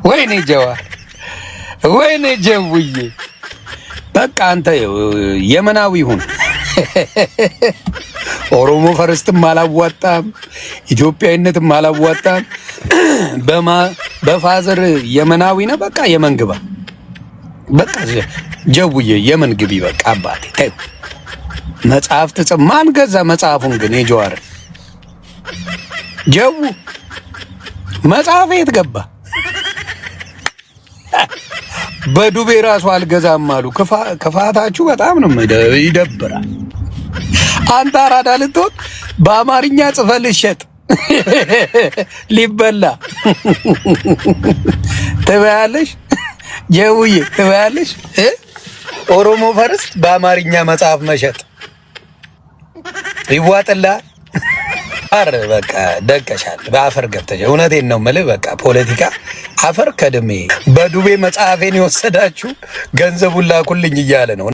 ወይኔ ጀዋር፣ ወይኔ ጀውዬ፣ በቃ አንተ የመናዊ ሁን። ኦሮሞ first ም አላዋጣም፣ ኢትዮጵያዊነትም አላዋጣም። በ father የመናዊ ነው። በቃ የመን ግባ። በቃ ጀውዬ የመን ግቢ። በቃ አባቴ ተይው። መጽሐፍ ትጽፍ ማን ገዛ መጽሐፉን ግን? የጀዋር ጀው መጽሐፍ የት ገባ? በዱቤ ራሱ አልገዛም አሉ። ክፋታችሁ በጣም ነው ይደብራል። አንተ አራዳ ልትሆን በአማርኛ ጽፈህ ልሸጥ ሊበላ ትበያለሽ፣ ጀውዬ ትበያለሽ። ኦሮሞ first በአማርኛ መጽሐፍ መሸጥ ይዋጥልሃል። አር በቃ ደቀሻል። በአፈር ገብተሻል። እውነቴን ነው የምልህ። በቃ ፖለቲካ አፈር ከድሜ። በዱቤ መጽሐፌን የወሰዳችሁ ገንዘቡን ላኩልኝ እያለ ነው።